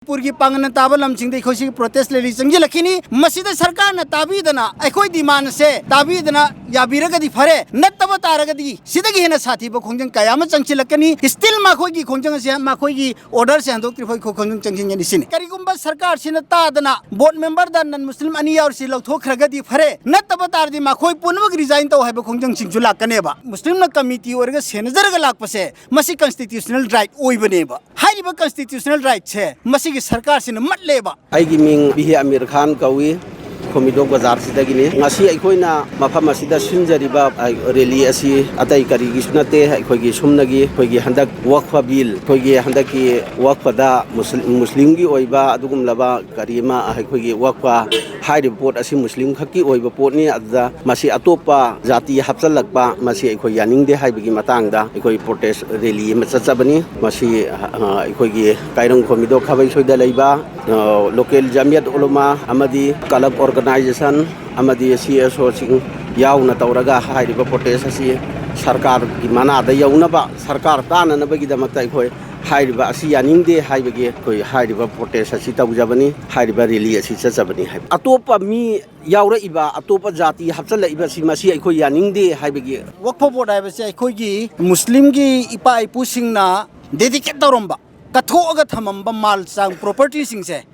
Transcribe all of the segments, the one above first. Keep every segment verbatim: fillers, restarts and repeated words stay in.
ꯃꯅꯤꯄꯨꯔꯒꯤ ꯄꯥꯡꯒꯜꯅ ꯇꯥꯕ ꯂꯝꯁꯤꯡꯗ ꯑꯩꯈꯣꯏ ꯁꯤꯒꯤ protest rally ꯆꯪꯁꯤꯜꯂꯛꯈꯤꯅꯤ꯫ ꯃꯁꯤꯗ ꯁꯔꯀꯥꯔꯅ ꯇꯥꯕꯤꯗꯅ ꯑꯩꯈꯣꯏ demand ꯑꯁꯦ ꯇꯥꯕꯤꯗꯅ ꯌꯥꯕꯤꯔꯒꯗꯤ ꯐꯔꯦ, ꯅꯠꯇꯕ ꯇꯥꯔꯒꯗꯤ ꯁꯤꯗꯒꯤ ꯍꯦꯟꯅ ꯁꯥꯊꯤꯕ ꯈꯣꯡꯖꯪ ꯀꯌꯥ ꯑꯃ ꯆꯪꯁꯤꯜꯂꯛꯀꯅꯤ꯫ Still ꯃꯈꯣꯏꯒꯤ ꯈꯣꯡꯖꯪ ꯑꯁꯦ, ꯃꯈꯣꯏꯒꯤ order ꯁꯦ ꯍꯟꯗꯣꯛꯇ꯭ꯔꯤꯐꯥꯎ ꯑꯩꯈꯣꯏ ꯈꯣꯡꯖꯪ ꯆꯪꯁꯤꯟꯒꯅꯤ ꯁꯤꯅꯤ꯫ ꯀꯔꯤꯒꯨꯝꯕ ꯁꯔꯀꯥꯔꯁꯤꯅ ꯇꯥꯗꯅ board member ꯗ non Muslim ꯑꯅꯤ ꯌꯥꯎꯔꯤꯁꯤ ꯂꯧꯊꯣꯛꯈ꯭ꯔꯒꯗꯤ ꯐꯔꯦ, ꯅꯠꯇꯕ ꯇꯥꯔꯗꯤ ꯃꯈꯣꯏ ꯄꯨꯝꯅꯃꯛ resign ꯇꯧ ꯍꯥꯏꯕ ꯈꯣꯡꯖꯪꯁꯤꯡꯁꯨ ꯂꯥꯛꯀꯅꯦꯕ꯫ ꯃꯨꯁꯂꯤꯝꯅ committee ꯑꯣꯏꯔꯒ ꯁꯦꯟꯅꯖꯔꯒ ꯂꯥꯛꯄꯁꯦ, ꯃꯁꯤ constitutional right ꯑꯣꯏꯕꯅꯦꯕ꯫ ꯍꯥꯏꯔꯤꯕ constitutional right ꯁꯦ ꯃꯁꯤꯒꯤ ꯁꯔꯀꯥꯔꯁꯤꯅ ꯃꯠꯂꯦꯕ꯫ ꯑꯩꯒꯤ ꯃꯤꯡ ꯕꯤ ꯑꯦ ꯑꯃꯤꯔ ꯈꯥꯟ ꯀꯧꯏ, ꯈꯣꯃꯤꯗꯣꯛ ꯕꯖꯥꯔꯁꯤꯗꯒꯤꯅꯤ꯫ ꯉꯁꯤ ꯑꯩꯈꯣꯏꯅ ꯃꯐꯝ ꯑꯁꯤꯗ ꯁꯤꯟꯖꯔꯤꯕ, ꯑ, rally ꯑꯁꯤ ꯑꯇꯩ ꯀꯔꯤꯒꯤꯁꯨ ꯅꯠꯇꯦ, ꯑꯩꯈꯣꯏꯒꯤ ꯁꯨꯝꯅꯒꯤ ꯑꯩꯈꯣꯏꯒꯤ ꯍꯟꯗꯛ ꯋꯛꯐ ꯕꯤꯜ, ꯑꯩꯈꯣꯏꯒꯤ ꯍꯟꯗꯛꯀꯤ ꯋꯛꯐꯗ ꯃꯨꯁ-, ꯃꯨꯁꯂꯤꯝꯒꯤ ꯑꯣꯏꯕ ꯑꯗꯨꯒꯨꯝꯂꯕ ꯀꯔꯤ ꯑꯃ, ꯑꯩꯈꯣꯏꯒꯤ ꯋꯛꯐ ꯍꯥꯏꯔꯤꯕ ꯄꯣꯠ ꯑꯁꯤ ꯃꯨꯁꯂꯤꯝ ꯈꯛꯀꯤ ꯑꯣꯏꯕ ꯄꯣꯠꯅꯤ, ꯑꯗꯨꯗ ꯃꯁꯤ ꯑꯇꯣꯞꯄ ꯖꯥꯇꯤ ꯍꯥꯞꯆꯤꯜꯂꯛꯄ, ꯃꯁꯤ ꯑꯩꯈꯣꯏ ꯌꯥꯅꯤꯡꯗꯦ ꯍꯥꯏꯕꯒꯤ ꯃꯇꯥꯡꯗ ꯑꯩꯈꯣꯏ protest rally ꯑꯃ ꯆꯠꯆꯕꯅꯤ꯫ ꯃꯁꯤ, ꯑ, ꯑꯩꯈꯣꯏꯒꯤ ꯀꯥꯏꯔꯪ ꯈꯣꯝꯃꯤꯗꯣ ꯈꯥꯕꯩꯁꯣꯏꯗ ꯂꯩꯕ, ꯑ, local ꯖꯃꯤꯌꯠ ꯎꯂꯃꯥ ꯑꯃꯗꯤ club organization ꯑꯃꯗꯤ C S O ꯁꯤꯡ ꯌꯥꯎꯅ ꯇꯧꯔꯒ ꯍꯥꯏꯔꯤꯕ protest ꯑꯁꯤ ꯁꯔꯀꯥꯔꯒꯤ ꯃꯅꯥꯗ ꯌꯧꯅꯕ, ꯁꯔꯀꯥꯔ ꯇꯥꯅꯅꯕꯒꯤꯗꯃꯛꯇ ꯑꯩꯈꯣꯏ ꯍꯥꯏꯔꯤꯕ ꯑꯁꯤ ꯌꯥꯅꯤꯡꯗꯦ ꯍꯥꯏꯕꯒꯤ ꯑꯩꯈꯣꯏ ꯍꯥꯏꯔꯤꯕ protest ꯑꯁꯤ ꯇꯧꯖꯕꯅꯤ, ꯍꯥꯏꯔꯤꯕ rally ꯑꯁꯤ ꯆꯠꯆꯕꯅꯤ ꯍꯥꯏꯕ꯫ ꯑꯇꯣꯞꯄ ꯃꯤ ꯌꯥꯎꯔꯛꯏꯕ, ꯑꯇꯣꯞꯄ ꯖꯥꯇꯤ ꯍꯥꯞꯆꯤꯜꯂꯛꯏꯕꯁꯤ, ꯃꯁꯤ ꯑꯩꯈꯣꯏ ꯌꯥꯅꯤꯡꯗꯦ ꯍꯥꯏꯕꯒꯤ꯫ ꯋꯛꯐ ꯕꯣꯔꯗ ꯍꯥꯏꯕꯁꯦ ꯑꯩꯈꯣꯏꯒꯤ ꯃꯨꯁꯂꯤꯝꯒꯤ ꯏꯄꯥ ꯏꯄꯨꯁꯤꯡꯅ dedicate ꯇꯧꯔꯝꯕ, ꯀꯠꯊꯣꯛꯑꯒ ꯊꯝꯃꯝꯕ ꯃꯥꯜ ꯆꯥꯡ, property ꯁꯤꯡꯁꯦ,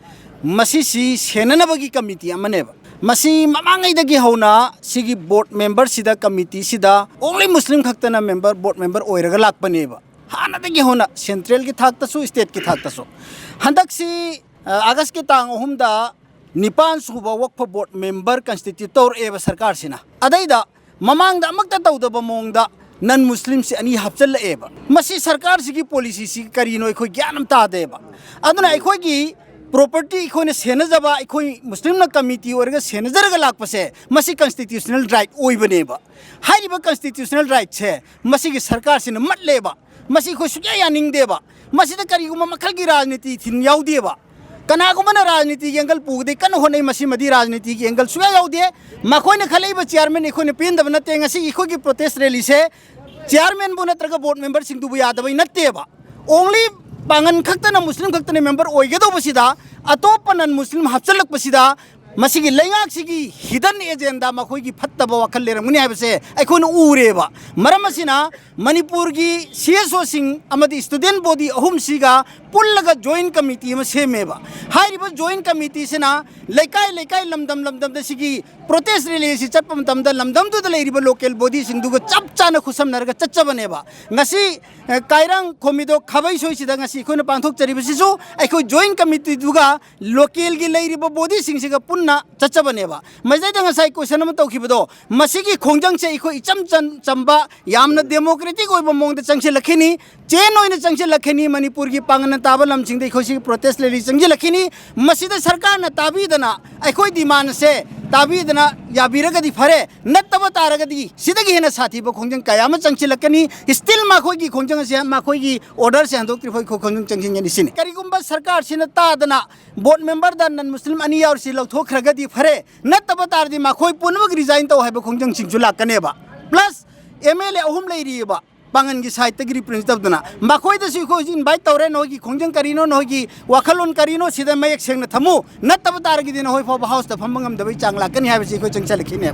ꯃꯁꯤꯁꯤ ꯁꯦꯟꯅꯅꯕꯒꯤ committee ꯑꯃꯅꯦꯕ꯫ ꯃꯁꯤ ꯃꯃꯥꯡꯉꯩꯗꯒꯤ ꯍꯧꯅ ꯁꯤꯒꯤ board member ꯁꯤꯗ, committee ꯁꯤꯗ only ꯃꯨꯁꯂꯤꯝ ꯈꯛꯇꯅ member, board member ꯑꯣꯏꯔꯒ ꯂꯥꯛꯄꯅꯦꯕ꯫ ꯍꯥꯟꯅꯗꯒꯤ ꯍꯧꯅ central ꯒꯤ ꯊꯥꯛꯇꯁꯨ, state ꯀꯤ ꯊꯥꯛꯇꯁꯨ꯫ ꯍꯟꯗꯛꯁꯤ, ꯑ, August ꯀꯤ ꯇꯥꯡ ꯑꯍꯨꯝꯗ ꯅꯤꯄꯥꯟ ꯁꯨꯕ ꯋꯛꯐ ꯕꯣꯔꯗ member constitute ꯇꯧꯔꯛꯑꯦꯕ ꯁꯔꯀꯥꯔꯁꯤꯅ꯫ ꯑꯗꯩꯗ ꯃꯃꯥꯡꯗ ꯑꯃꯛꯇ ꯇꯧꯗꯕ ꯃꯑꯣꯡꯗ non Muslim ꯁꯤ ꯑꯅꯤ ꯍꯥꯞꯆꯤꯜꯂꯛꯑꯦꯕ꯫ ꯃꯁꯤ ꯁꯔꯀꯥꯔꯁꯤꯒꯤ policy ꯁꯤ ꯀꯔꯤꯅꯣ ꯑꯩꯈꯣꯏ ꯒ꯭ꯌꯥꯟ ꯑꯃ ꯇꯥꯗꯦꯕ꯫ ꯑꯗꯨꯅ ꯑꯩꯈꯣꯏꯒꯤ property ꯑꯩꯈꯣꯏꯅ ꯁꯦꯟꯅꯖꯕ, ꯑꯩꯈꯣꯏ ꯃꯨꯁꯂꯤꯝꯅ committee ꯑꯣꯏꯔꯒ ꯁꯦꯟꯅꯖꯔꯒ ꯂꯥꯛꯄꯁꯦ, ꯃꯁꯤ constitutional right ꯑꯣꯏꯕꯅꯦꯕ꯫ ꯍꯥꯏꯔꯤꯕ constitutional right ꯁꯦ ꯃꯁꯤꯒꯤ ꯁꯔꯀꯥꯔꯁꯤꯅ ꯃꯠꯂꯦꯕ꯫ ꯃꯁꯤ ꯑꯩꯈꯣꯏ ꯁꯨꯛꯌꯥ ꯌꯥꯅꯤꯡꯗꯦꯕ꯫ ꯃꯁꯤꯗ ꯀꯔꯤꯒꯨꯝꯕ ꯃꯈꯜꯒꯤ ꯔꯥꯖꯅꯤꯇꯤ ꯊꯤꯟ ꯌꯥꯎꯗꯦꯕ꯫ ꯀꯅꯥꯒꯨꯝꯕꯅ ꯔꯥꯖꯅꯤꯇꯤꯒꯤ angle ꯄꯨꯒꯗꯤ ꯀꯟꯅ ꯍꯣꯠꯅꯩ, ꯃꯁꯤꯃꯗꯤ ꯔꯥꯖꯅꯤꯇꯤꯒꯤ angle ꯁꯨꯛꯌꯥ ꯌꯥꯎꯗꯦ꯫ ꯃꯈꯣꯏꯅ ꯈꯜꯂꯛꯏꯕ chairman ꯑꯩꯈꯣꯏꯅ ꯄꯦꯟꯗꯕ ꯅꯠꯇꯦ꯫ ꯉꯁꯤ ꯑꯩꯈꯣꯏꯒꯤ protest rally ꯁꯦ chairman ꯕꯨ ꯅꯠꯇ꯭ꯔꯒ board member ꯁꯤꯡꯗꯨꯕꯨ ꯌꯥꯗꯕꯩ ꯅꯠꯇꯦꯕ꯫ Only ꯄꯥꯡꯒꯟ ꯈꯛꯇꯅ, ꯃꯨꯁꯂꯤꯝ ꯈꯛꯇꯅ ꯃꯦꯝꯕꯔ ꯑꯣꯏꯒꯗꯧꯕꯁꯤꯗ ꯑꯇꯣꯞꯄ ꯅꯟ ꯃꯨꯁꯂꯤꯝ ꯍꯥꯞꯆꯤꯜꯂꯛꯄꯁꯤꯗ ꯃꯁꯤꯒꯤ ꯂꯩꯉꯥꯛꯁꯤꯒꯤ ꯍꯤꯗꯟ ꯑꯦꯖꯦꯟꯗꯥ, ꯃꯈꯣꯏꯒꯤ ꯐꯠꯇꯕ ꯋꯥꯈꯜ ꯂꯩꯔꯝꯒꯅꯤ ꯍꯥꯏꯕꯁꯦ ꯑꯩꯈꯣꯏꯅ ꯎꯔꯦꯕ꯫ ꯃꯔꯝ ꯑꯁꯤꯅ ꯃꯅꯤꯄꯨꯔꯒꯤ ꯁꯤ ꯑꯦꯁ ꯑꯣꯁꯤꯡ ꯑꯃꯗꯤ ꯁ꯭ꯇꯨꯗꯦꯟ ꯕꯣꯗꯤ ꯑꯍꯨꯝꯁꯤꯒ ꯄꯨꯜꯂꯒ ꯖꯣꯏꯟ ꯀꯃꯤꯇꯤ ꯑꯃ ꯁꯦꯝꯃꯦꯕ꯫ ꯍꯥꯏꯔꯤꯕ ꯖꯣꯏꯟ ꯀꯃꯤꯇꯤꯁꯤꯅ ꯂꯩꯀꯥꯏ ꯂꯩꯀꯥꯏ, ꯂꯝꯗꯝ ꯂꯝꯗꯝꯗ ꯁꯤꯒꯤ ꯄ꯭ꯔꯣꯇꯦꯁ ꯔꯦꯂꯤ ꯑꯁꯤ ꯆꯠꯄ ꯃꯇꯝꯗ ꯂꯝꯗꯝꯗꯨꯗ ꯂꯩꯔꯤꯕ ꯂꯣꯀꯦꯜ ꯕꯣꯗꯤꯁꯤꯡꯗꯨꯒ ꯆꯞ ꯆꯥꯅ ꯈꯨꯠꯁꯝꯅꯔꯒ ꯆꯠꯆꯕꯅꯦꯕ꯫ ꯉꯁꯤ, ꯑ, ꯀꯥꯏꯔꯥꯡ ꯈꯣꯝꯃꯤꯗꯣ ꯈꯥꯕꯩ ꯁꯣꯏꯁꯤꯗ ꯉꯁꯤ ꯑꯩꯈꯣꯏꯅ ꯄꯥꯡꯊꯣꯛꯆꯔꯤꯕꯁꯤꯁꯨ ꯑꯩꯈꯣꯏ ꯖꯣꯏꯟ ꯀꯃꯤꯇꯤꯗꯨꯒ ꯂꯣꯀꯦꯜꯒꯤ ꯂꯩꯔꯤꯕ ꯕꯣꯗꯤꯁꯤꯡꯁꯤꯒ ꯄꯨꯟꯅ ꯆꯠꯆꯕꯅꯦꯕ꯫ ꯃꯁꯤꯗꯩꯗ ꯉꯁꯥꯏ ꯀꯣꯏꯁꯟ ꯑꯃ ꯇꯧꯈꯤꯕꯗꯣ, ꯃꯁꯤꯒꯤ ꯈꯣꯡꯖꯪꯁꯦ ꯑꯩꯈꯣꯏ ꯏꯆꯝ ꯆꯟ-, ꯆꯝꯕ, ꯌꯥꯝꯅ ꯗꯦꯃꯣꯀ꯭ꯔꯦꯇꯤꯛ ꯑꯣꯏꯕ ꯃꯑꯣꯡꯗ ꯆꯪꯁꯤꯜꯂꯛꯈꯤꯅꯤ, ꯆꯦꯟ ꯑꯣꯏꯅ ꯆꯪꯁꯤꯜꯂꯛꯈꯤꯅꯤ, ꯃꯅꯤꯄꯨꯔꯒꯤ ꯄꯥꯡꯒꯜꯅ ꯇꯥꯕ ꯂꯝꯁꯤꯡꯗ ꯑꯩꯈꯣꯏ ꯁꯤꯒꯤ ꯄ꯭ꯔꯣꯇꯦꯁ ꯔꯦꯂꯤ ꯆꯪꯁꯤꯜꯂꯛꯈꯤꯅꯤ꯫ ꯃꯁꯤꯗ ꯁꯔꯀꯥꯔꯅ ꯇꯥꯕꯤꯗꯅ, ꯑꯩꯈꯣꯏ ꯗꯤꯃꯥꯟ ꯑꯁꯦ ꯇꯥꯕꯤꯗꯅ ꯌꯥꯕꯤꯔꯒꯗꯤ ꯐꯔꯦ, ꯅꯠꯇꯕ ꯇꯥꯔꯒꯗꯤ ꯁꯤꯗꯒꯤ ꯍꯦꯟꯅ ꯁꯥꯊꯤꯕ ꯈꯣꯡꯖꯪ ꯀꯌꯥ ꯑꯃ ꯆꯪꯁꯤꯜꯂꯛꯀꯅꯤ꯫ ꯁ꯭ꯇꯤꯜ ꯃꯈꯣꯏꯒꯤ ꯈꯣꯡꯖꯪ ꯑꯁꯦ, ꯃꯈꯣꯏꯒꯤ ꯑꯣꯔꯗꯔꯁꯦ ꯍꯟꯗꯣꯛꯇ꯭ꯔꯤ ꯐꯥꯎ ꯑꯩꯈꯣꯏ ꯈꯣꯡꯖꯪ ꯆꯪꯁꯤꯟꯒꯅꯤ ꯁꯤꯅꯤ꯫ ꯀꯔꯤꯒꯨꯝꯕ ꯁꯔꯀꯥꯔꯁꯤꯅ ꯇꯥꯗꯅ ꯕꯣꯔꯗ ꯃꯦꯝꯕꯔꯗ ꯅꯟ ꯃꯨꯁꯂꯤꯝ ꯑꯅꯤ ꯌꯥꯎꯔꯤꯁꯤ ꯂꯧꯊꯣꯛꯈ꯭ꯔꯒꯗꯤ ꯐꯔꯦ, ꯅꯠꯇꯕ ꯇꯥꯔꯗꯤ ꯃꯈꯣꯏ ꯄꯨꯝꯅꯃꯛ ꯔꯤꯖꯥꯏꯟ ꯇꯧ ꯍꯥꯏꯕ ꯈꯣꯡꯖꯪꯁꯤꯡꯁꯨ ꯂꯥꯛꯀꯅꯦꯕ꯫ ꯄ꯭ꯂꯁ ꯑꯦꯝ ꯑꯦꯜ ꯑꯦ ꯑꯍꯨꯝ ꯂꯩꯔꯤꯑꯕ ꯄꯥꯡꯒꯟꯒꯤ ꯁꯥꯏꯠꯇꯒꯤ ꯔꯤꯄ꯭ꯔꯖꯦꯟ ꯇꯧꯗꯅ, ꯃꯈꯣꯏꯗꯁꯨ ꯑꯩꯈꯣꯏ ꯍꯧꯖꯤꯛ ꯏꯟꯚꯥꯏꯠ ꯇꯧꯔꯦ, ꯅꯈꯣꯏꯒꯤ ꯈꯣꯡꯖꯪ ꯀꯔꯤꯅꯣ, ꯅꯈꯣꯏꯒꯤ ꯋꯥꯈꯜꯂꯣꯟ ꯀꯔꯤꯅꯣ, ꯁꯤꯗ ꯃꯌꯦꯛ ꯁꯦꯡꯅ ꯊꯝꯃꯨ, ꯅꯠꯇꯕ ꯇꯥꯔꯒꯗꯤ ꯅꯈꯣꯏ ꯐꯥꯎꯕ ꯍꯥꯎꯁꯇ ꯐꯝꯕ ꯉꯝꯗꯕꯒꯤ ꯆꯥꯡ ꯂꯥꯛꯀꯅꯤ ꯍꯥꯏꯕꯁꯤ ꯑꯩꯈꯣꯏ ꯆꯪꯁꯤꯜꯂꯛꯈꯤꯅꯦꯕ꯫